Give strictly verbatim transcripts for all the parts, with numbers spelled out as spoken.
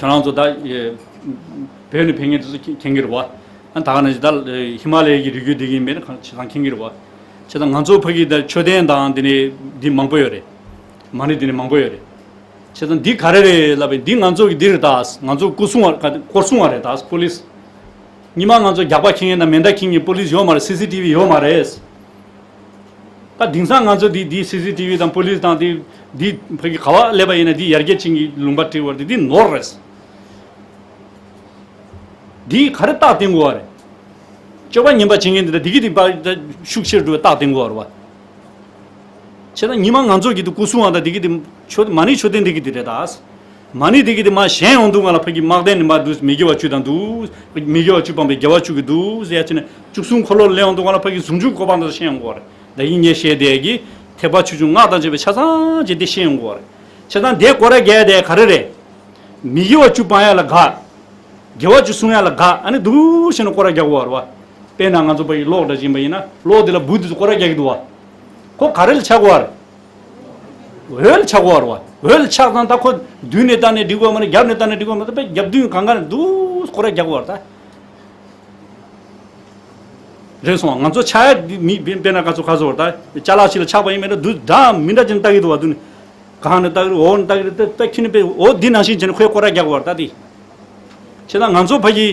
ཁྱེད་རང་ཚོ་ད་ཨེ་བོད་ནས་ཕེབས་མཁན་དེ་ཚོ་མཁྱེན་མཁྱེན་གྱི་རེད་བ། ཨ་ད་ག་ནང་བཞིན་ད་ཧི་མ་ལ་ཡའི་གི་རི་རྒྱུད་འདི་གི་མི་ནི་གང་ཆེ་ཚང་མཁྱེན་གྱི་རེད་བ། བྱས་ཙང་ང་ཚོ་ཕ་གི་ད་མཆོད་རྟེན་དང་འདི་ནས་འདི་མང་པོ་ཡོད་རེད། མ་ཎི་འདི་ནས་མང་པོ་ཡོད་རེད། བྱས་ཙང་འདི་ག་རེ་རེད་ལབ་པས། འདི་ང་ཚོ་གི་འདི་རེད་ད། ང་ཚོ་སྐོར་སྲུང་བ་སྐོར་སྲུང་བ་རེད་ད། པོ་ལིས། ཉི་མ་ང་ཚོ་རྒྱག་པ་འཁྱེར་མཁན་དང་མེ་མདའ་འཁྱེར་མཁན་པོ་ལིས་ཡོད་མ་རེད། སི་སི་ཊི་ཝི་ཡོད་མ་རེད། ད་དེང་སང་ང་ཚོ་འདི་འདི་སི་སི་ཊི་ཝི་དང་པོ་ལིས་དང་འདི་འདི་ཕ་གི་ག་བ་སླེབས་པ་ཡིན་ན་འདི་ཡར་རྒྱས་ཅན་གྱི་ལུང་པ་བྲིས་པ་འདི་འདི་ནོར་རེད། འདི་ག་རེ་རྟགས་བསྟན་དགོས་པ་རེད། སྤྱོད་པ་ངན་པ་བྱེད་མཁན་འདི་ད་འདི་གི་འདི་པ་ཤུགས་ཆེར་འགྲོ་བའི་རྟགས་བསྟན་དགོས་པ་རེད་བ། བྱས་ཙང་ཉི་མ་ང་ཚོ་གི་འདི་སྐུ་སྲུང་བ་དང་འདི་གི་འདི་མཆོད་མ་ཎི་མཆོད་རྟེན་འདི་གི་འདི་རེད་ད། མ་ཎི་འདི་གི་འདི་མ་གཞན་ཡོང་དུས་ང་ལ་ཕ་གི་དམག་སྡེ་ནི་མ་འདུག་མི་དགེ་བ་བཅུ་དང་འདུག་མི་དགེ་བ་བཅུ་སྤངས་པའི་དགེ་བ་བཅུ་གི་འདུག་ཟེར་ཡ་བྱས་ནས་བཅུ་གསུམ་འཁོར་ལོ་ལ་སླེབས་ཡོང་དུས་ང་ལ་ཕ་གི་ཟུང་འཇུག་གི་གོ་འཕང་དེ་ཚོ་ཤེས་ཡོང་གི་ཡོད་རེད། ད་ཡིན་ངས་བཤད་བསྡད་ཀྱི་ཐེག་པ་ཆེ་ཆུང་སྔགས་དང་བཅས་པའི་ཆ་ཚང་བྱས་འདི་ཤེས་ཡོང་གི་ཡོད་རེད། བྱས་ཙང་འདི་སྐོར་ར་རྒྱག་ཡ་དེ་ག་རེ་རེད། མི་དགེ་བ་བཅུ་སྤང་ཡ་ལ་དགའ། དགེ་བ་བཅུ་སྲུང་ཡ་ལ་དགའ། ཨ་ནི་འདུག་བྱས་ནས་སྐོར་ར་རྒྱག་གི་ཡོད་རེད་བ། དཔེར་ན་ང་ཚོ་ཕ་གི་གློག་འདྲ་ཅིག་ཡིན་པ་ཡིན་ན་གློག་འདི་ལ་འབུ་འདི་ཚོ་སྐོར་ར་རྒྱག་གི་འདུག་བ། ཁོ་ག་རེ་ལ་ཆགས་ཀྱི་ཡོད་རེད། འོད་ལ་ཆགས་ཀྱི་ཡོད་རེད་བ། འོད་ལ་ཆགས་ཙང་ད་ཁོ་མདུན་ནས་བལྟས་ནས་འགྲིག་གི་ཡོད་མ་རེད། རྒྱབ་ནས་བལྟས་ནས་འགྲིག་གི་ཡོད་མ་རེད། ད་དཔེ་རྒྱབ་མདུན་གང་ག་ནས་འདུག་སྐོར་ར་རྒྱག་གི་ཡོད་རེད་ད། རེད་སོང་། ང་ཚོ་ཆགས་ཡ་འདི་མི་དཔེར་ན་ཁ་ཚོ་ཁ་ཚོ་བར་ད་ཅ་ལག་ཞིག་ལ་ཆགས་པ་ཡིན་མིན་ད་འདུག་འདྲ་མི་འདྲ་ཅན་ལྟ་གི་འདུག་བ། འདུག་ནི་གང་ནས་ལྟ་གི་འོག་ནས་ལྟ་གི་ད་ད་ཁྱི་ནི་དཔེ་འོ་འདི་ནང་བཞིན་བྱས་ནས་ཁོས་སྐོར་ར་རྒྱག་གི་བར་ད་དེ། བྱས་ན་ང་ཚོ་ཕ་གི་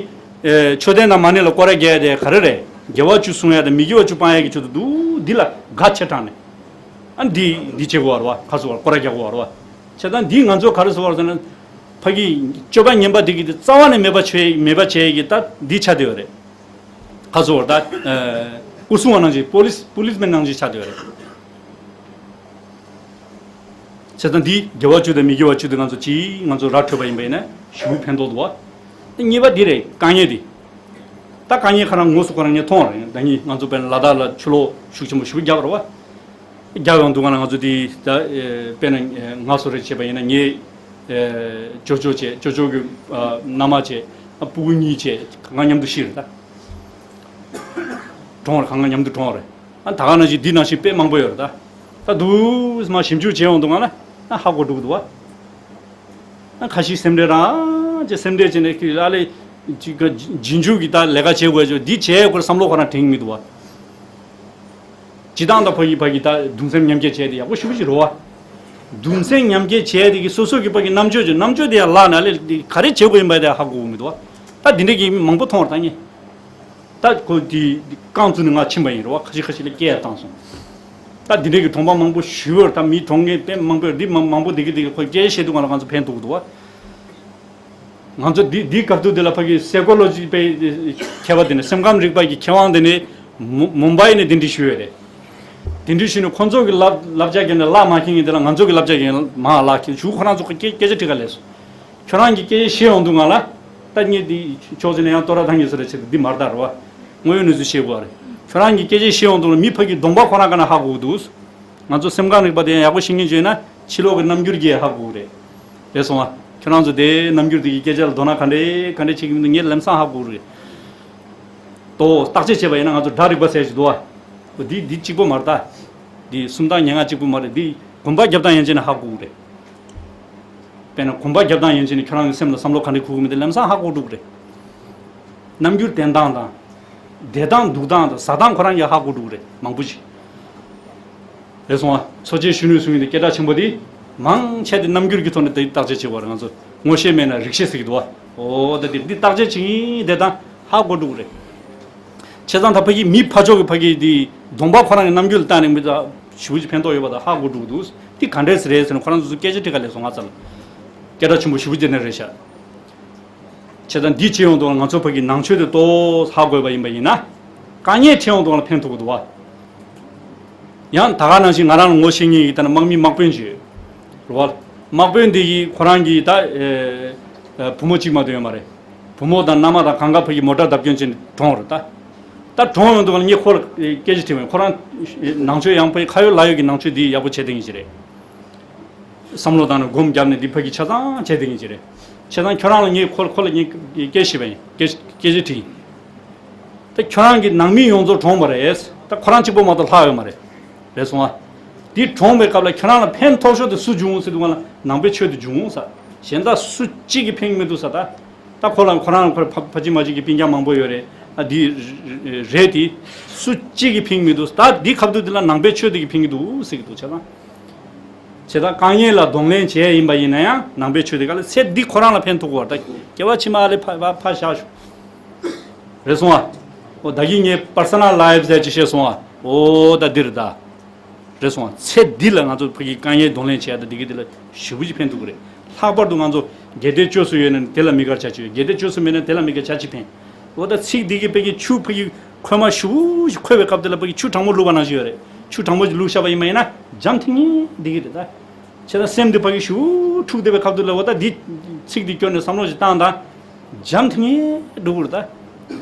མཆོད་རྟེན་དང་མ་ཎི་ལ་སྐོར་ར་རྒྱག་ཡ་དེ་ག་རེ་རེད། དགེ་བ་བཅུ་སྲུང་ཡ་དང་མི་དགེ་བ་བཅུ་སྤང་ཡ་གི་ཆེད་དུ་འདུག་འདི་ལ་དགའ་ཆེ་དྲགས་ནས་ཨ་འདི་འདི་བྱེད་དགོས་བ་རེད་བ། ཁ་ཚོ་བར་སྐོར་ར་རྒྱག་དགོས་བ་རེད་བ། བྱས་ཙང་འདིས་ང་ཚོ་ག་རེ་བཟོ་བར་ཟེར་ན། ཕ་གི་སྤྱོད་པ་ངན་པ་དེ་གི་དེ་རྩ་བ་ནས་མེད་པ་བྱེད་མེད་པ་བྱེད་ཀྱི་ད་འདི་ཆ་དེ་བ་རེད། ཁ་ཚོ་བར་ད་སྐུ་སྲུང་བ་ནང་བཞིན་པོ་ལིས་པོ་ལིས་མེན་ནང་བཞིན་ཆ་དེ་བ་རེད། བྱས་ཙང་འདི་དགེ་བ་བཅུ་དང་མི་དགེ་བ་བཅུ་དེ་ང་ཚོ་ཅིག་ང་ཚོ་ར་འཕྲོད་པ་ཡིན་པ་ཡིན་ན་ཞེ་པོ་ཕན་ཐོགས་འདུག་བ། གཉིས་པ་འདི་རེད། དཀའ་ངལ་འདི། ད་དཀའ་ངལ་ཁ་རང་དངོས་སུ་ཁོ་རང་ངས་མཐོང་བ་རེད། ད་ངས་ང་ཚོ་དཔེར་ན་ལ་དྭགས་ལ་ཆུ་ལོག་ཤུགས་ཆེན་པོ་ཞེ་པོ་རྒྱག་རེད་བ། རྒྱག་ཡོང་དུས་ང་ལ་ང་ཚོ་དེ་ད་དཔེར་ན་ང་སུ་རེད་བྱས་པ་ཡིན་ན་ངས་ཅོ་ཅོ་བྱས། ཅོ་ཅོ་གི་མནའ་མ་བྱས། སྤུ་གུ་གཉིས་བྱས། གང་ག་མཉམ་དུ་ཤི་རེད་ད། གྲོངས་རེད། གང་ག་མཉམ་དུ་གྲོངས་རེད། ཨ་ད་ག་ནང་བཞིན་འདི་ནང་བཞིན་དཔེ་མང་པོ་ཡོད་རེད་ད། ད་འདུག་མ་ཞིབ་འཇུག་བྱས་ཡོང་དུས་ང་ལ་ཨ་ཧ་གོ་འགྲོ་གི་འདུག་བ། ཨ་ཁ་ཤས་སེམས་ཁྲལ་རང་བྱས། སེམས་ཁྲལ་བྱས་ནས་ཨ་ལས་ཅིག་ག་རྗེས་འཇུག་གི་ད་ལས་ཀ་བྱེད་དགོས་ཅོ་འདི་བྱས་དགོས་བསམ་བློ་ཁོ་རང་དྲན་གི་མི་འདུག་བ། སྤྱི་བཏང་ད་ཕ་གི་ཕ་གི་ད་གདུང་སེམས་མཉམ་སྐྱེད་བྱས་ཏེ་ཡག་པོ་ཞེ་པོ་ཅིག་རེད་བ། གདུང་སེམས་མཉམ་སྐྱེད་བྱས་ཏེ་གི་སོ་སོ་གི་ཕ་གི་རྣམ་དཔྱོད་ཀྱི་རྣམ་དཔྱོད་དེ་ཡང་བརླག་ནས་ཨ་ལས་ག་རེ་བྱེད་དགོས་ཡིན་པ་དེ་ཧ་གོ་གི་མི་འདུག་བ། ད་འདི་འདྲ་གི་མང་པོ་མཐོང་བ་རེད་ད་ངས། ད་ཁོ་དེ་རྐང་བཙུགས་ནས་ང་ཕྱིན་པ་ཡིན་རེད་བ། ཁ་ཤས་ཁ་ཤས་ལ་སྐད་ཡར་བཏང་སོང་། ད་འདི་འདྲས་ཀྱི་གྲོང་པ་མང་པོ་ཞུ་བར་ད་མི་གྲོངས་མཁན་དཔེ་མང་པོ་འདི་མང་མང་པོ་འདི་གི་འདི་གི་ཁོ་སྐད་ཆ་བཤད་དུས་ང་ལ་ང་ཚོ་ཕན་ཐོགས་འདུག་བ། ང་ཚོ་འདི་འདི་སྐབས་དུས་འདི་ལ་ཕ་གི་སའི་ཀོ་ལོ་ཇི་པའི་མཁས་པ་དེ་ནས་སེམས་ཁམས་རིག་པ་གི་མཁས་དབང་དེ་ནས་མུ་མུམ་བྷའི་ནས་གདན་འདྲེན་ཞུས་ཡོད་རེད། གདན་འདྲེན་ཞུས་ནས་ཁོ་ཚོ་གི་བསླབ་བསླབ་བྱ་གི་ནས་བརླག་མ་མཁན་གི་དེ་ལ་ང་ཚོ་གི་བསླབ་བྱ་གི་མ་བརླག་མཁན་ཞུ་ཁོ་རང་ཚོ་སྐད་སྐད་ཆ་དྲི་ག་ལས་སོང་། ཁྱོད་རང་གིས་སྐད་ཆ་བཤད་ཡོང་དུས་ང་ལ་ད་ངས་འདི་ཕྱོགས་ཅིག་ནས་ཡང་བསྟོད་ར་བཏང་གི་ཟེར་ར་བྱེད་དུས་འདི་མ་རེད་ད་རེད་བ། དངོས་ཡོད་གནས་ཚུལ་བཤད་དགོས་པ་རེད། ཁྱོད་རང་གིས་སྐད་ཆ་བཤད་ཡོང་དུས་ལ་མི་ཕ་གི་གདོང་པ་ཁོ་རང་ག་ན་ཧ་གོ་གི་འདུག་ང་ཚོ་སེམས་ཁམས་རིག་པ་དེ་ཡག་པོ་ཤེས་མཁན་བྱས་ན་ཕྱི་ལོགས་ཀྱི་རྣམ་འགྱུར་གྱིས་ཧ་གོ་གི་རེད། རེད་སོང་ང་། ཁྱོད་རང་ཚོ་དེའི་རྣམ་འགྱུར་དེ་གི་སྐད་ཆ་ལ་དོ་སྣང་ག་འདྲས་ག་འདྲས་བྱེད་ཀྱི་མི་འདུག་ངས་ལམ་སང་ཧ་གོ་གི་རེད། ཏོ་བརྟག་དཔྱད་བྱས་པ་ཡིན་ན་ང་ཚོ་སྒྲ་རིག་པ་ཟེར་ཞིག་འདུག་བ། འདི་འདི་གཅིག་པོ་མ་རེད་ད། འདི་སུམ་རྟགས་ཉེར་ལྔ་གཅིག་པོ་མ་རེད། འདི་གོམ་པ་རྒྱབ་སྟངས་ཡན་ཆད་ནས་ཧ་གོ་གི་རེད། དཔེར་ན་གོམ་པ་རྒྱབ་སྟངས་ཡན་ཆད་ནས་ཁྱོད་རང་གི་སེམས་ལ་བསམ་བློ་ག་འདྲ་འཁོར་གི་མིན་དེ་ལམ་སང་ཧ་གོ་འགྲོ་གི་རེད། རྣམ་འགྱུར་བསྟན་སྟངས་དང་། བསྡད་སྟངས་འདུག་སྟངས་དང་ཟ་སྟངས་ཁོ་རང་གིས་ཧ་གོ་འགྲོ་གི་རེད་མང་པོ་ཞིག་རེད་སོང་ཨ། འཚོ་བྱེད་གཞོན་ནུ་གསུང་ཡིན་དེ་སྐད་གྲགས་ཆེན་པོ་དེ། མང་ཆེ་དེ་རྣམ་འགྱུར་གྱི་ཐོག་ནས་དེ་བརྟག་དཔྱད་བྱེད་དགོས་རེད་ང་ཚོ། ངོ་ཤེས་མེད་ན་རིག་ཤེས་ཟེར་གི་འདུག་བ། འོ་ད་དེ་འདི་བརྟག་དཔྱད་བྱེད་ཀྱིན་བསྡད་སྟངས་ཧ་གོ་འགྲོ་གི་རེད། བྱས་ཙང་ད་ཕ་གི་མི་ཕར་ཕྱོགས་ཀྱི་ཕ་གི་དེ་གདོང་པ་ཁོ་རང་གི་རྣམ་འགྱུར་ལ་བལྟས་ནས་མི་ད་ཞེ་པོ་ཅིག་ཕན་ཐོགས་ཡོད་པ་ད་ཧ་གོ་འགྲོ་གི་འདུག་དེ་ག་འདྲས་རེད་ཟེར་ནས་ཁོ་རང་ཚོ་སྐད་ཆ་དྲི་ག་ལས་སོང་ང་ཚ་ལ། སྐད་གྲགས་ཆེན་པོ་ཞེ་པོ་ཅིག་ནས་རེད་ཤག་བྱས་ཙང་འདི་བྱེད་ཡོང་དུས་ང་ཚོ་ཕ་གི་ནང་ཆོས་དེ་ཏོག་ཧ་གོ་བ་ཡིན་པ་ཡིན་ན། དཀའ་ངལ་འཕྲད་ཡོང་དུས་ལ་ཕན་ཐོགས་ཀྱི་འདུག་བ། ཡང་ད་ག་ནང་བཞིན་ང་རང་ལ་ངོ་ཤེས་མཁན་གྱི་ད་ནི་དམག་མི་དམག་དཔོན་ཞིག་ཡོད་རེད་བ། དམག་དཔོན་འདི་གིས་ཁོ་རང་གིས་ད་ཨེ་བུ་མོ་གཅིག་མ་གཏོགས་ཡོད་མ་རེད། བུ་མོ་དང་མནའ་མ་དང་གང་ག་ཕ་གི་མོ་ཊ་བརྡབ་སྐྱོན་བྱས་ནས་གྲོངས་རེད་ད། ད་གྲོངས་ཡོང་དུས་ལ་ངས་ཁོ་ལ་སྐད་ཆ་དྲིས་པ་ཡིན། ཁོ་རང་ནང་ཆོས་ཡང་ཕ་གི་ཁ་ཡོད་ལག་ཡོད་ཀྱི་ནང་ཆོས་འདི་ཡག་པོ་བྱས་བསྡད་མཁན་ཞིག་རེད། བསམ་བློ་བཏང་ནས་སྒོམ་བརྒྱབ་ནས་འདི་ཕ་གི་ཆ་ཚང་བྱས་བསྡད་མཁན་ཅིག་རེད། བྱས་ཙང་ཁྱོད་རང་ལ་ངས་ཁོ་ཁོ་ལ་ངས་སྐད་ཞུས་པ་ཡིན། སྐད་སྐད་ཆ་དྲིས་ཡིན། ད་ཁྱོད་རང་གི་ནང་མི་ཡོངས་རྫོགས་གྲོངས་པ་རེད། ད་ཁོ་རང་གཅིག་པོ་མ་གཏོགས་ལྷག་ཡོད་མ་རེད། རེད་སོང་ཨ། འདི་གྲོངས་པའི་སྐབས་ལ་ཁྱོད་རང་ལ་ཕན་ཐོགས་ཤོས་དེ་སུ་བྱུང་ཟེར་དུས་ང་ལ་ནང་པའི་ཆོས་དེ་བྱུང་ཟེར། གཞན་དག་སུ་གཅིག་གིས་ཕན་གྱི་མི་འདུག་ཟེར་ད། ད་ཁོ་ལ་ཁོ་རང་ཁོ་ཕ་ཕ་གཅིག་མ་གཅིག་གི་སྤུན་ཀྱག་མང་པོ་ཡོད་རེད། ཨ་འདི་རེད་དེ། སུ་གཅིག་གིས་ཕན་གྱི་མི་འདུག་ད་འདི་ཁ་བསྡུར་འདི་ལ་ནང་པའི་ཆོས་འདི་གིས་ཕན་གྱི་འདུག་ཟེར་གྱི་འདུག་བྱས་ཙང་། བྱས་ཙང་དཀའ་ངལ་ལ་གདོང་ལེན་བྱས་ཡིན་པ་ཡིན་ན་ཡང་ནང་པའི་ཆོས་འདི་ག་ལ་ཚེ་འདི་ཁོ་རང་ལ་ཕན་ཐོགས་པ་རེད། ད་སྐྱེ་བ་ཕྱི་མ་ཨ་ལེ་ཕ་ཕ་ཕ་བཞག་ཤོག་རེད་སོང་ཨ། ཨོ་ད་གིན་ངས་པར་སོ་ནལ་ལའིབ་ཟེར་ཅིག་བཤད་སོང་ཨ། ཨོ་ད་འདི་རེད་ད། རེད་སོང་ཨ། ཚེ་འདི་ལ་ང་ཚོ་ཕ་གི་དཀའ་ངལ་གདོང་ལེན་བྱས་ཡ་ད་འདི་གི་འདི་ལ་ཞེ་པོ་ཅིག་ཕན་ཐོགས་ཀྱི་རེད། ལྷག་པར་དུ་ང་ཚོ་དགེ་སྡིག་བཅོས་སུ་ཡོད་ན་དེ་ལ་མི་དགར་བྱ་ཅི་ཡོད། དགེ་སྡིག་བཅོས་སུ་མེད་ན་དེ་ལ་མི་དགར་བྱ་ཅི་ཕན། ཨོ་ད་ཚིག་འདི་གི་ཕ་གི་ཆུ་ཕ་གི་ཁོལ་མ་ཞེ་པོ་ཅིག་ཁོལ་བའི་སྐབས་དེ་ལ་ཕ་གི་ཆུ་གྲང་མོ་བླུགས་པ་ནང་བཞིན་ཡོད་རེད། ཆུ་གྲང་མོ་ཅིག་བླུགས་བཞག་པ་ཡིན་པ་ཡིན་ན་འཇམ་ཐིང་ངེ་འདི་གི་རེད་ད། བྱས་ན་སེམས་འདི་ཕ་གི་ཞེ་པོ་འཁྲུགས་བསྡད་པའི་སྐབས་དེ་ལ་ཨོ་ད་འདི་ཚིག་འདི་སྐྱོར་ནས་བསམ་བློ་ཞིག་བཏང་དང་། འཇམ་ཐིང་ངེ་འགྲོ་གི་རེད་ད།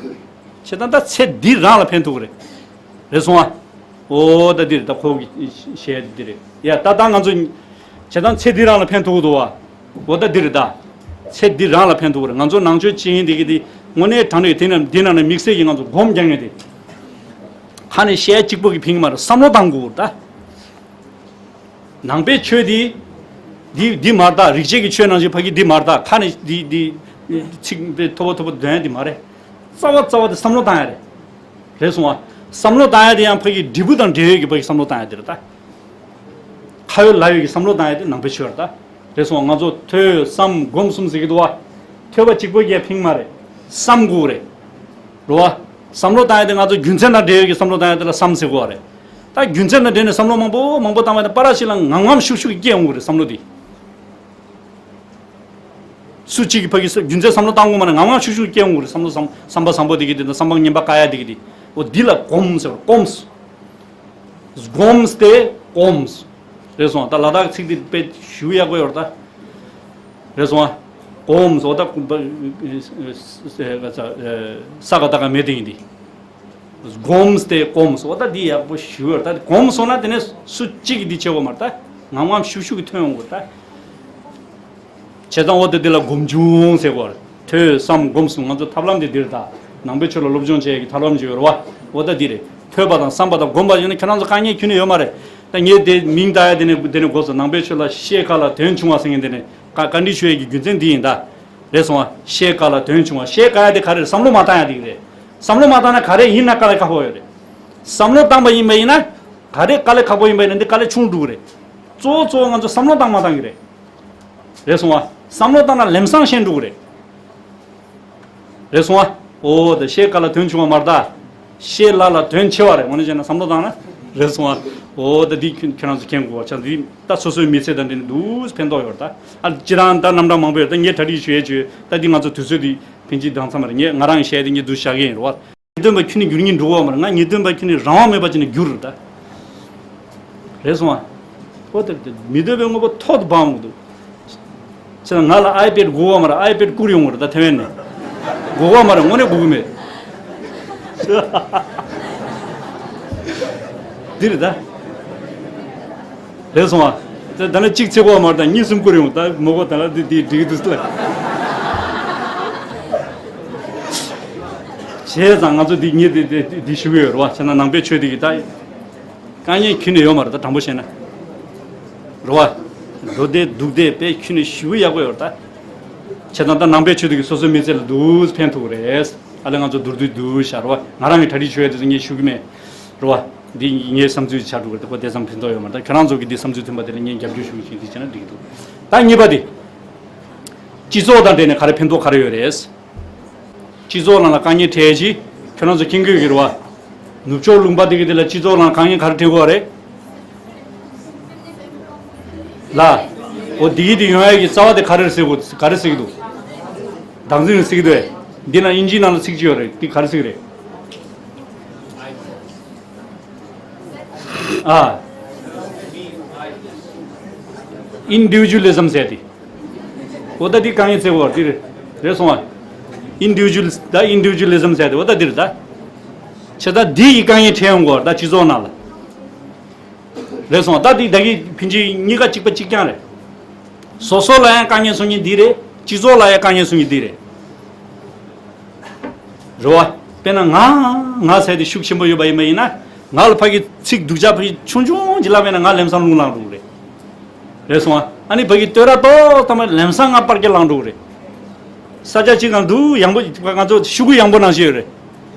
བྱས་ཙང་ད་ཚེ་འདི་རང་ལ་ཕན་ཐོགས་ཀྱི་རེད། རེད་སོང་ཨ། ཨོ་ད་འདི་རེད་ད། ཁོ་གི་ཞལ་འདི་རེད་ཡ། ད་ད་ང་ཚོ་བྱས་ཙང་ཚེ་འདི་རང་ལ་ཕན་ཐོགས་འདུག་བ། ཨོ་ད་འདི་རེད་ད། ཚེ་འདི་རང་ལ་ཕན་ཐོགས་རེད། ང་ཚོ་ནང་ཆོས་ཅན་འདི་གི་འདི་དངོས་གནས་དྲང་གནས་དེ་ན་འདི་ནང་ནས་དམིགས་བསལ་གྱི་ང་ཚོ་སྒོམ་རྒྱག་མཁན་དེ། ཁ་ནས་བཤད་གཅིག་པོ་གི་ཕན་གྱི་མ་རེད། བསམ་བློ་བཏང་དགོས་རེད་ད། ནང་པའི་ཆོས་འདི། འདི་འདི་མ་རེད་ད། རིག་བྱེད་ཀྱི་ཆོས་ནང་བཞིན་ཕ་གི་འདི་མ་རེད་ད། ཁ་ནས་འདི་འདི་ཚིག་འདི་མཐོ་པོ་མཐོ་པོ་འདོན་ཡ་འདི་མ་རེད། རྩ་བ་རྩ་བ་དེ་བསམ་བློ་བཏང་ཡ་རེད། རེད་སོང་ཨ། བསམ་བློ་བཏང་ཡ་དེ་ཡང་ཕ་གི་འབྲས་བུ་དང་འབྲེལ་ཡོད་ཀྱི་ཕ་གི་བསམ་བློ་བཏང་ཡ་དེ་རེད་ད། ཁ་ཡོད་ལག་ཡོད་ཀྱི་བསམ་བློ་བཏང་ཡ་དེ་ནང་པའི་ཆོས་རེད་ད། རེད་སོང་ཨ། ང་ཚོ་ཐོས་བསམ་སྒོམ་གསུམ་ཟེར་གྱི་འདུག་བ། ཐོས་པ་གཅིག་པོ་གིས་ཕན་གྱི་མ་རེད། བསམ་དགོས་རེད། རེད་བ། བསམ་བློ་བཏང་ཡ་དེ་ང་ཚོ་རྒྱུ་མཚན་དང་འབྲེལ་ཡོད་ཀྱི་བསམ་བློ་བཏང་ཡ་དེ་ལ་བསམ་ཟེར་དགོས་བ་རེད། ད་རྒྱུ་མཚན་དང་འབྲེལ་ནས་བསམ་བློ་མང་པོ་མང་པོ་བཏང་བ་དང་པ་ར་ཞིག་ལ་ངམ་ངམ་ཤུགས་ཤུགས་སྐྱེ་ཡོང་གི་རེད་བསམ་བློ་དེ། སུ་གཅིག་གིས་ཕ་གི་རྒྱུ་མཚན་བསམ་བློ་བཏང་དགོས་མ་ན་ངམ་ངམ་ཤུགས་ཤུགས་སྐྱེ་ཡོང་གི་རེད། བསམ་བློ་བསམ་བསམ་པ་བཟང་པོ་དེ་གི་དེ་དང་བསམ་པ་ངན་པ་བཀག་ཡ་དེ་གི་དེ། འོ་འདི་ལ་སྒོམ་ཟེར་བ། སྒོམ། སྒོམ་སྟེ་སྒོམ། རེད་སོང་། ད་ལ་དྭགས་ཚིག་འདི་དཔེ་ཞུ་ཡག་པོ་ཡོད་རེད་ད། རེད་སོང་ཨ། སྒོམ་སོ་ད་ཀུམ་པ། ས་ག་ད་ག་མེད་དེ་ཡིན་དེ། སྒོམ་སྟེ་སྒོམ་སོ་ད་འདི་ཡག་པོ་ཞུ་ཡོད་རེད་ད། སྒོམ་སོང་ན་དེ་ནས་སུ་གཅིག་གིས་འདི་བྱེད་དགོས་མ་རེད་ད། ངམ་ངམ་ཤུགས་ཤུགས་ཀྱིས་ཐོན་ཡོང་དགོས་རེད་ད། བྱས་ཙང་འོ་དེ་འདི་ལ་སྒོམ་བྱུང་ཟེར་གོ། ཐོས་བསམ་སྒོམ་གསུམ་ང་ཚོ་ཐབས་ལམ་དེ་འདིར་ད། ནང་པའི་ཆོས་ལ་སློབ་སྦྱོང་བྱེད་ཡག་གི་ཐབས་ལམ་ཅིག་ཡོད་རེད་བ། འོ་ད་འདི་རེད། ཐོས་པ་དང་བསམ་པ་དང་སྒོམ་པ་ཡིན་ན་ཁྱེད་རང་ཚོ་དཀའ་ངལ་ཁྱོན་ནས་ཡོད་མ་རེད། ད་ངས་དེ་མིང་བཏགས་ཡ་དེ་ནས་དེ་ནས་འགོ་ཚུགས། ནང་པའི་ཆོས་ལ་ཤེས་དཀའ་ལ་དོན་ཆུང་བ་ཟེར་མཁན་དེ་ནས་བཀའ་བཀའ་འདྲི་ཞུ་ཡག་གི་རྒྱུ་མཚན་འདི་ཡིན་ད། རེད་སོང་བ། ཤེས་དཀའ་ལ་དོན་ཆུང་བ། ཤེས་དཀའ་ཡ་དེ་ག་རེ་རེད། བསམ་བློ་མ་བཏང་ཡ་དེ་གི་རེད། བསམ་བློ་མ་བཏང་ན་ག་རེ་ཡིན་ན་དཀའ་ལས་ཁག་པོ་ཡོད་རེད། བསམ་བློ་བཏང་པ་ཡིན་པ་ཡིན་ན་ག་རེ་དཀའ་ལས་ཁག་པོ་ཡིན་པ་ཡིན་ན་འདི་དཀའ་ལས་ཆུང་འགྲོ་གི་རེད། གཙོ་བོ་གཙོ་བོ་ང་ཚོ་བསམ་བློ་བཏང་མ་བཏང་གི་རེད། རེད་སོང་བ། བསམ་བློ་བཏང་ན་ལམ་སང་ཤེས་འགྲོ་གི་རེད། རེད་སོང་བ། འོ་ད་ཤེས་དཀའ་ལ་དོན་ཆུང་བ་མ་རེད་ད། ཤེས་སླ་ལ་དོན་ཆེ་བ་རེད། འོ་ན་བྱས་ན་བསམ་བློ་བཏང་ན། རེད་སོང་བ། འོ་ད་འདི་ཁྱོད་ཁྱོད་རང་ཚོ་མཁྱེན་དགོས་པ་ཆགས། འདི་ད་སོ་སོའི་མི་ཚེ་དང་འབྲེལ་ནས་འདུག་ཕན་ཐོགས་ཡོད་རེད་ད། ཨ་སྤྱིར་བཏང་ད་རྣམ་གྲངས་མང་པོ་ཡོད་རེད་ད། ངས་གྲ་སྒྲིག་ཞུ་ཡས་བྱོས། ད་འདི་ང་ཚོ་དུས་ཚོད་འདི་ཕན་ཅིག་འདང་ཚར་མ་རེད། ངས་ང་རང་གི་བཤད་དེ་ངས་འདུག་བཞག་གི་ཡིན་རེད་བ། ཉེས་དོན་པ་ཁྱོད་ནི་འགྱུར་སྙིང་འདུག་བ་མ་རེད། ང་ཉེས་དོན་པ་ཁྱོད་ནི་རང་དབང་མེད་པ་ཅིག་ནས་འགྱུར་རེད་ད། རེད་སོང་ཨ། ཨོ་དེ་དེ་མི་འདོད་པའི་དངོས་པོ་ཐོག་ཏུ་སྦངས་འོང་གི་འདུག་ཅེ་ན་ང་ལ་ཨའི་པེ་ཌི་དགོས་བ་མ་རེད། ཨའི་པེ་ཌི་བསྐུར་ཡོང་གི་རེད་ད་ཐེ་ཝན་ནས། དགོས་བ་མ་རེད། དངོས་གནས་དགོས་ཀྱི་མེད། འདི་རེད་ད། རེད་སོང་ཨ། ད་ད་ནི་གཅིག་ཚེ་གོ་བ་མ་རེད་ད། གཉིས་གསུམ་བསྐུར་ཡོང་ད་མོ་གོ་ད་ལ་འདི་འདི་འགྲིག་གི་འདུག་ལ། བྱས་ཙང་ང་ཚོ་འདི་ངས་འདི་འདི་འདི་ཞུ་གི་ཡོད་རེད་བ། བྱས་ན་ནང་པའི་ཆོས་འདི་གི་ད། དཀའ་ངལ་ཁྱོན་ནས་ཡོད་མ་རེད་ད། དྲང་པོ་བཤད་ན། རེད་བ། འགྲོ་བདེ་འདུག་བདེ་དཔེ་ཁྱོན་ནས་ཞུ་གི་ཡག་པོ་ཡོད་རེད་ད། བྱས་ཙང་ད་ནང་པའི་ཆོས་འདི་གི་སོ་སོའི་མི་ཚེ་ལ་འདུག་ཕན་ཐོགས་རེད། ཨ་ལས་ང་ཚོ་མདོར་བསྡུས་འདུག་བཞག་རེད་བ། ང་རང་གི་གྲ་སྒྲིག་ཞུ་ཡ་དེ་ཚོ་ངས་ཞུ་གི་མེད། རེད་བ། འདི་ངའི་བསམ་ཚུལ་ཆགས་འགྲོ་གི་རེད། ཁོ་དེ་ཙམ་ཕན་ཐོགས་ཡོད་མ་རེད། ད་ཁྱེད་རང་ཚོ་གི་འདི་བསམ་ཚུལ་མཐུན་པ་དེ་ལ་ངས་རྒྱབ་སྐྱོར་ཞུ་གི་ཡིན། དེ་བྱས་ན་འགྲིག་གི་འདུག་ད་གཉིས་པ་དེ། སྤྱི་ཚོགས་དང་འབྲེལ་ནས་ག་རེ་ཕན་ཐོགས་ག་རེ་ཡོད་རེད། སྤྱི་ཚོགས་ནང་ལ་དཀའ་ངལ་འཕྲད་ཀྱི། ཁྱོད་རང་ཚོ་མཁྱེན་གྱི་ཡོད་ཀྱི་རེད་བ། ནུབ་ཕྱོགས་ལུང་པ་འདི་གི་འདི་ལ་སྤྱི་ཚོགས་ནང་དཀའ་ངལ་ག་རེ་འཕྲད་ཀྱི་ཡོད་རེད། ལ། འོ་འདི་གི་འདི་ཡོང་ཡ་གི་རྩ་བ་དེ་ག་རེ་རེད་ཟེར་གོ། ག་རེ་ཟེར་གྱི་འདུག་བདག་འཛིན་རེད་ཟེར་གྱི་འདུག་འདི་ན་དབྱིན་ཇིའི་ནང་ལ་ཚིག་ཅིག་ཡོད་རེད། འདི་ག་རེ་ཟེར་གྱི་རེད། ཨ། ཨིན་ཌི་བི་ཇུ་ལི་ཛམ་ཟེར་ཏེ། འོ་ད་འདི་དཀའ་ངལ་འཕྲད་ཀྱི་ཡོད་རེད། འདི་རེད། རེད་སོང་བ། ཨིན་ཌི་བི་ཇུ་ལི་ཛམ་ད་ཨིན་ཌི་བི་ཇུ་ལི་ཛམ་ཟེར་ཏེ་འོ་ད་འདི་རེད་ད། བྱས་ཙང་འདི་ཡི་དཀའ་ངལ་འཕྲད་ཡོང་གི་ཡོད་རེད་ད་སྤྱི་ཚོགས་ནང་ལ། རེད་སོང་བ། ད་འདི་ད་གི་ཕིན་ཅི་གཉིས་ཀ་གཅིག་པ་གཅིག་རྐྱང་རེད། སོ་སོ་ལ་ཡང་དཀའ་ངལ་བཟོ་མཁན་འདི་རེད། སྤྱི་ཚོགས་ལ་ཡང་དཀའ་ངལ་བཟོ་མཁན་འདི་རེད། རེད་བ། དཔེར་ན་ང་ང་ཟེར་དེ་ཤུགས་ཆེན་པོ་ཡོད་པ་ཡིན་པ་ཡིན་ན། ང་ལ་ཕ་གི་ཚིག་སྡུག་ཅག་ཕ་གི་ཆུང་ཆུང་ཅིག་ལབ་པ་ཡིན་ན་ང་ལམ་སང་རླུང་ལངས་འགྲོ་གི་རེད། རེད་སོང་ཨ། ཨ་ནི་ཕ་གི་བསྟོད་ར་ཏོག་ཙམ་ལམ་སང་ང་པར་སྐད་ལངས་འགྲོ་གི་རེད། ས་ཆ་གཅིག་གང་འདུག་ཡང་པོ་ང་ཚོ་ཤུ་གུ་ཡང་པོ་ནང་བཞིན་ཡོད་རེད།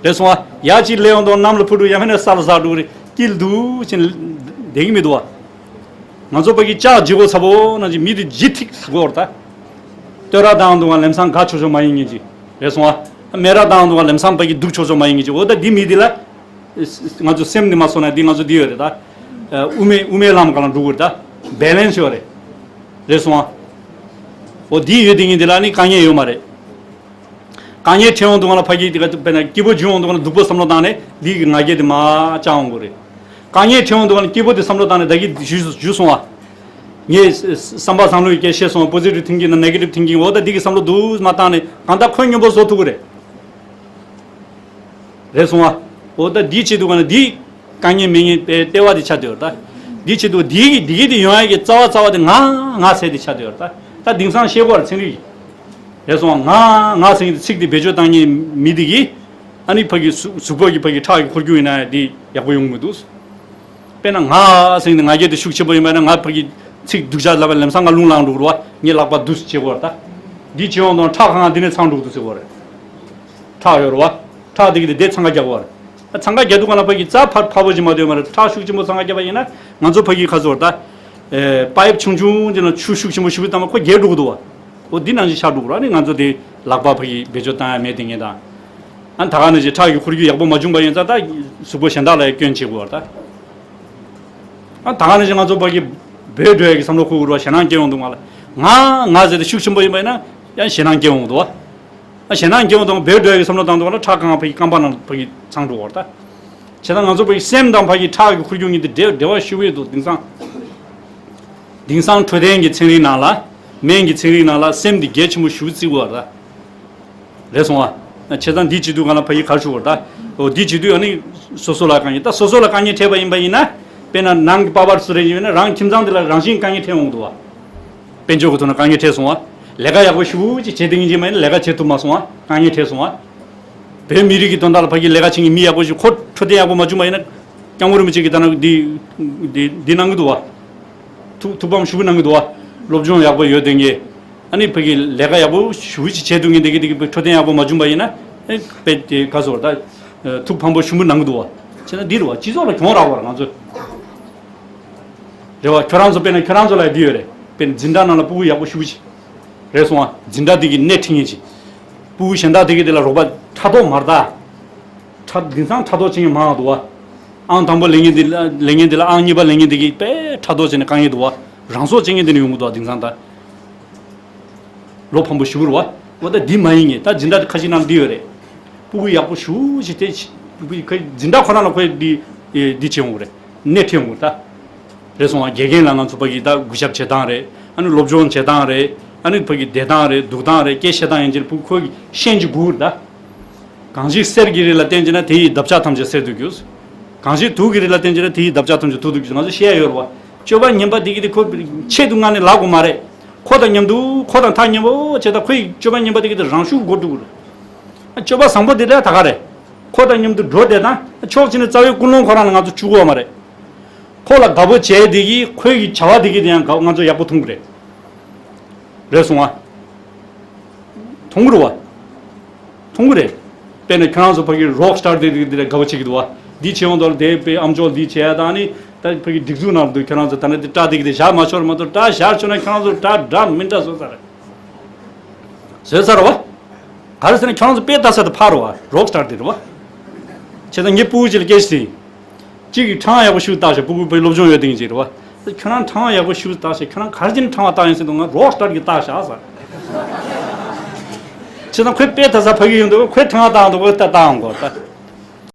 རེད་སོང་ཨ། ཡ་གཅིག་སླེབས་ཡོང་དུས་གནམ་ལ་འཕུར་འགྲོ་ཡང་མིན་ན་ས་ལ་ཟག་འགྲོ་གི་རེད། དཀྱིལ་འདུག་ཅིག་བསྡད་ཀྱི་མི་འདུག་བ། ང་ཚོ་ཕ་གི་ལྕགས་ལྗིད་ཁོག་ཚ་པོ་ནང་བཞིན་མི་དེ་ལྗིད་ཐིག་ཟེར་གོ་ར་ད། བསྟོད་ར་བཏང་འདུག་ང་ལམ་སང་དགའ་ཆོག་ཆོག་མ་ཡིན་ངེས་ཀྱི། རེད་སོང་ཨ། སྨད་ར་བཏང་འདུག་ང་ལམ་སང་ཕ་གི་སྡུག་ཆོག་ཆོག་མ་ཡིན་ངེས་ཀྱི། འོ་ད་འདི་མི་དེ་ལ། ང་ཚོ་སེམས་འདི་མ་སོང་ན་འདི་ང་ཚོ་འདི་ཡོད་རེད་ད། དབུ་མའི་དབུ་མའི་ལམ་ག་ལ་འགྲོ་དགོས་རེད་ད། བེ་ལེན་སི་ཡོད་རེད། རེད་སོང་ཨ། འོ་འདི་ཡོད་དེ་ངེས་འདི་ལ་ནི་དཀའ་ངལ་ཡོད་མ་རེད། དཀའ་ངལ་འཕྲད་འོང་དུས་ང་ལ་ཕ་གི་དེ་ག་དཔེར་ན་སྐྱིད་པོ་བྱུང་འོང་དུས་ང་ལ་སྡུག་པོ་བསམ་བློ་བཏང་ནས་འདི་གི་ང་རྒྱལ་དེ་མ་བཅག་འོང་དགོས་རེད། དཀའ་ངལ་འཕྲད་འོང་དུས་ང་ལ་སྐྱིད་པོ་དེ་བསམ་བློ་བཏང་ནས་ད་གི་ཞུས་ཞུས་སོང་བ། ངས་བསམ་པ་བཟང་ལུགས་ཀྱི་སྐད་བཤད་སོང་། positive thinking་དང་negative thinking་འོ་ད་འདི་གི་བསམ་བློ་སྡུག་མ་བཏང་ནས་གང་ལྟར་ཁོ་སྙོམས་པོ་བཟོ་ཐུབ་ཀྱི་རེད། རེད་སོང་བ། འོ་ད་འདི་བྱེད་དུས་ག་ན་འདི་དཀའ་ངལ་མེད་ངེས་པའི་ལྟེ་བ་དེ་ཆགས་བསྡད་ཡོད་རེད་ད། འདི་བྱེད་དུས་འདི་གི་འདི་གི་དེ་ཡོང་ཡ་གི་རྩ་བ་རྩ་བ་དེ་ང་ང་ཟེར་དེ་ཆགས་བསྡད་ཡོད་རེད་ད། ད་དེང་སང་ཤེས་དགོས་རེད་ཚན་རིག་གི། རེད་སོང་བ། ང་ང་ཟེར་གྱི་ཚིག་དེ་བེད་སྤྱོད་བཏང་མཁན་མི་དེ་གིས་ཨ་ནི་ཕ་གི་གཟུགས་གཟུགས་པོ་གི་ཕ་གི་ཁྲག་གི་འཁོར་རྒྱུག་ཡིན་ན་ཡང་དེ་ཡག་པོ་ཡོང་གི་མི་འདུག་དཔེར་ན་ང་ཟེར་ནས་ང་རྒྱལ་དེ་ཤུགས་ཆེན་པོ་ཡིན་པ་ན་ང་ཕ་གི་ཚིག་སྡུག་ཅག་ལབ་པ་ལམ་སང་ང་རླུང་ལངས་འགྲོ་གི་རེད་བ། ངའི་ལག་པ་འདུག་སེ་བྱེད་དགོས་རེད་ད། འདི་བྱེད་ཡོང་དང་ཁྲག་གང་འདི་ནས་ཚང་འགྲོ་གི་འདུག་ཟེར་དགོས་རེད། ཁྲག་ཡོད་རེད་བ། ཁྲག་འདི་གི་དེ་འདི་འཚང་ཁ་རྒྱག་དགོས་རེད། འཚང་ཁ་རྒྱག་དུས་ག་ལ་ཕ་གི་རྩ་ཕ་ཕ་བོ་ཅིག་མ་སྡོད་མ་རེད། ཁྲག་ཤུགས་ཆེན་པོ་འཚང་ཁ་རྒྱག་པ་ཡིན་ན་ང་ཚོ་ཕ་གི་ཁ་ཚོར་ད། པའིབ་ཆུང་ཆུང་ཅིག་ལ་ཆུ་ཤུགས་ཆེན་པོ་ཞུ་བའི་སྟངས་མ་ཁོ་རྒྱས་འགྲོ་གི་འདུག་བ། འོ་འདི་ནང་བཞིན་ཆགས་འགྲོ་གི་རེད། ཨ་ནི་ང་ཚོ་དེ་ལག་པ་ཕ་གི་བེད་སྤྱོད་བཏང་ཡ་མེད་དེ་ངེས་དང་། ཨ་ནི་ད་ག་ནང་བཞིན་ཁྲག་གི་འཁོར་རྒྱུག་ཡག་པོ་མ་བྱུང་པ་ཡིན་ཙང་ད་གཟུགས་པོ་གཞན་དག་ལ་ཡང་སྐྱོན་བྱེད་དགོས་རེད་ད། ཨ་ད་ག་ནང་བཞིན་ང་ཚོ་ཕ་གི་བོད་འགྲོ་ཡ་གི་བསམ་བློ་འཁོར་དགོས་རེད་བ། ཞེད་སྣང་སྐྱེ་ཡོང་འདུག་ང་ལ། ང་ང་ཟེར་ཏེ་ཤུགས་ཆེན་པོ་ཡིན་པ་ཡིན་ན་ཡང་ཞེད་སྣང་སྐྱེ་ཡོང་འདུག་བ། ཨ་ཞེད་སྣང་སྐྱེ་ཡོང་དུས་བོད་འགྲོ་ཡ་གི་བསམ་བློ་བཏང་འདུག་ང་ལ་ཁྲག་གང་ཕ་གི་རྐང་པ་ནང་ཕ་གི་འཚང་འགྲོ་གི་རེད་ད། བྱས་ཙང་ང་ཚོ་བོད་ཀྱི་སེམས་དང་ཕ་གི་ཁྲག་གི་འཁོར་རྒྱུག་གཉིས་དེ་འབྲེལ་འབྲེལ་བ་ཞེ་པོ་ཡོད་འདུག་དེང་སང་། དེང་སང་འཕྲོད་བསྟེན་གྱི་ཚན་རིག་ནང་ལ། སྨན་གྱི་ཚན་རིག་ནང་ལ་སེམས་འདི་གལ་ཆེན་པོ་ཞེ་པོ་བརྩི་དགོས་པ་རེད། རེད་སོང་ཨ། བྱས་ཙང་འདི་བྱེད་དུས་གང་ལ་ཕ་གི་ག་རེ་ཞུ་དགོས་རེད་ད། འོ་འདི་བྱེད་དུས་ཨ་ནི་སོ་སོ་ལ་དཀའ་ངལ། ད་སོ་སོ་ལ་དཀའ་ངལ་འཕྲད་པ་ཡིན་པ་ཡིན་ན། དཔེར་ན་ནང་གི་པ་པར་སུ་རེ་ཡིན་ན་རང་ཁྱིམ་ཚང་འདི་ལ་རང་བཞིན་དཀའ་ངལ་འཕྲད་འོང་གི་འདུག་བ། དཔལ་འབྱོར་གྱི་ཐོག་ནས་དཀའ་ངལ་འཕྲད་སོང་བ། ལས་ཀ་ཡག་པོ་ཞེ་པོ་ཅིག་བྱེད་བསྡད་མཁན་ཅིག་མ་ཡིན་ན་ལས་ཀ་བྱེད་ཐུབ་མ་སོང་བ། དཀའ་ངལ་འཕྲད་སོང་བ། བོད་མི་རིགས་ཀྱི་དོན་དག་ལ་ཕ་གི་ལས་ཀ་བྱེད་མཁན་མི་ཡག་པོ་ཞིག་ཁོ་འཕྲོད་བསྟེན་ཡག་པོ་མ་བྱུང་བ་ཡིན་ན། སྐྱབས་མགོན་རིན་པོ་ཆེ་གིས་ད་ནང་འདི་འདི་འདི་གནང་གི་འདུག་བ། ཐུགས་ཐུགས་ཕམ་ཞེ་པོ་གནང་གི་འདུག་བ། སློབ་སྦྱོང་ཡག་པོ་ཡོད་དེ་ངས། ཨ་ནི་ཕ་གི་ལས་ཀ་ཡག་པོ་ཞེ་པོ་ཅིག་བྱེད་ཐུབ་མཁན་དེ་གི་དེ་གི་འཕྲོད་བསྟེན་ཡག་པོ་མ་བྱུང་བ་ཡིན་ན། ཨེ་དཔེ་དེ་ག་ཟེར་ད། ཐུགས་ཕམ་པོ་ཞེ་པོ་གནང་གི་འདུག་བ། བྱས་ན་འདི་རེད་བ། སྤྱི་ཚོགས་ལ་གྱོང་རག་པ་རེད་ང་ཚོ། རེད་བ། ཁྱོད་རང་ཚོ་དཔེར་ན་ཁྱོད་རང་ཚོ་ལ་འདི་ཡོད་རེད། དཔེར་ན་འཛིན་གྲྭ་ནང་ལ་སྤུ་གུ་ཡག་པོ་ཞེ་པོ་ཅིག་རེད་སོང་བ། འཛིན་གྲྭ་དེ་གི་སྣེ་ཁྲིད་མཁན་ཅིག་སྤུ་གུ་གཞན་དག་དེ་གི་དེ་ལ་རོགས་པ་ཕྲག་དོག་མ་རེད་ད། ཕྲག་དེང་སང་ཕྲག་དོག་བྱེད་མཁན་མང་བ་འདུག་བ། ཨང་དང་པོ་ལེན་མཁན་དེ་ལ་ལེན་མཁན་དེ་ལ་ཨང་གཉིས་པ་ལེན་མཁན་དེ་གི་དཔེ་ཕྲག་དོག་བྱས་ནས་དཀའ་ངལ་འདུག་བ། རང་སྲོག་བཅད་མཁན་དེ་ནས་ཡོང་གི་འདུག་བ་དེང་སང་ད། བློ་ཕམ་པོ་ཞེ་པོ་རེད་བ། འོ་ད་འདི་མ་ཡིན་ངེས། ད་འཛིན་གྲྭ་ཁ་ཤས་ནང་འདི་ཡོད་རེད། སྤུ་གུ་ཡག་པོ་ཞེ་པོ་ཅིག་དེ་ཁོའི་འཛིན་གྲྭ་ཁོ་རང་ལ་ཁོས་འདི་འདི་བྱེད་ཡོང་གི་རེད། སྣེ་ཁྲིད་ཡོང་གི་རེད་ད། རེད་སོང་བ། དགེ་རྒན་ལ་ང་ཚོ་ཕ་གི་ད་གུས་ཞབས་བྱེད་སྟངས་རེད། ཨ་ནི་སློབ་སྦྱོང་བྱེད་སྟངས་རེད། ཨ་ནི་ཕ་གི་བསྡད་སྟངས་རེད། འདུག་སྟངས་རེད། སྐད་བཤད་སྟངས་ཡན་ཆད་སྤུ་གུ་ཁོས་ཤེས་ཀྱི་དགོས་རེད་ད། གང་ཞིག་གསེར་གྱི་རི་ལ་བརྟེན་བྱས་ན་དེ་ཡི་འདབ་ཆགས་ཐམས་ཅད་གསེར་དུ་འགྱུར། གང་ཞིག་དུག་གི་རི་ལ་བརྟེན་བྱས་ན་དེ་ཡི་འདབ་ཆགས་ཐམས་ཅད་དུག་ཏུ་འགྱུར། ང་ཚོ་བཤད་ཡ་ཡོད་རེད་བ། སྤྱོད་པ་ངན་པ་འདི་གི་དེ་ཁོ་ཆེད་དུ་མངགས་ནས་ལབ་དགོས་མ་རེད། ཁོ་དང་མཉམ་དུ་ཁོ་དང་ཐག་ཉེ་པོ་བྱས་ད་ཁོ་ཡི་སྤྱོད་པ་ངན་པ་འདི་གི་དེ་རང་ཤུགས་འགོ་འགྲོ་གི་རེད། སྤྱོད་པ་བཟང་པོ་འདི་འདྲ་ད་ག་རེད། ཁོ་དང་མཉམ་དུ་འགྲོ་བསྡད་དང་ཕྱོགས་གཅིག་ནས་རྩ་བའི་ཀུན་སློང་ཁོ་རང་ལ་ང་ཚོ་བཅུག་དགོས་མ་རེད། ཁོ་ལ་དགའ་པོ་བྱས་འདི་གི་ཁོའི་གི་བྱ་བ་འདི་གི་དེ་ཡང་ང་ཚོ་ཡག་པོ་མཐོང་གི་རེད། རེད་སོང་ཨ། མཐོང་གི་རེད་བ། མཐོང་གི་རེད། དཔེར་ན་ཁྱོད་རང་ཚོ་ཕ་གི་རོག་སི་ཊར་དེ་དེ་དེ་དགའ་བོ་བྱེད་ཀྱི་འདུག་བ། འདི་བྱེད་ཡོང་དོར་དེ་དཔེ་ཨམ་ཅོག་འདི་བྱེད་ཡ་དང་ནི་ད་ཕ་གི་སྒྲིག་འཛུགས་ནང་འདུག་ཁྱོད་རང་ཚོ་ད་ནི་དེ་སྐྲ་དེ་གི་དེ་བཞག་མ་ཆོག་རེད་མ་གཏོགས་སྐྲ་བཞག་ཆོག་ན་ཁྱོད་རང་ཚོ་འདྲ་འདྲ་མི་འདྲ་བཟོས་ཚར་རེད། བཟོས་ཚར་བ། ག་རེ་ཟེར་ན་ཁྱོད་རང་ཚོ་དཔེ་ལྟ་ས་དེ་ཕར་རེད་བ། རོག་སི་ཊར་དེ་རེད་བ། བྱས་ཙང་ངས་སྤུ་གུ་ཅིག་ལ་སྐད་ཆ་དྲིས། གཅིག་གིས་ཕྲེང་བ་ཡག་པོ་ཞིག་བཏགས་ཤག་སྤུ་གུ་དཔེ་སློབ་སྦྱོང་ཡོད་དེ་ཅིག་རེད་བ། ཁྱོད་རང་ཕྲེང་བ་ཡག་པོ་ཞིག་བཏགས་ཤག་ཁྱོད་རང་ག་རེ་བྱས་ནས་ཕྲེང་བ་བཏགས་ཡིན་ཟེར་དུས་ང་རོག་སི་ཊར་གྱིས་བཏགས་ཤག་ཟེར། བྱས་ཙང་ཁོས་དཔེ་ལྟ་ས་ཕ་གི་ཡོང་དུས་ཁོས་ཕྲེང་བ་བཏགས་འདུག་ཁོས་ད་བཏགས་འོང་གོ་ད།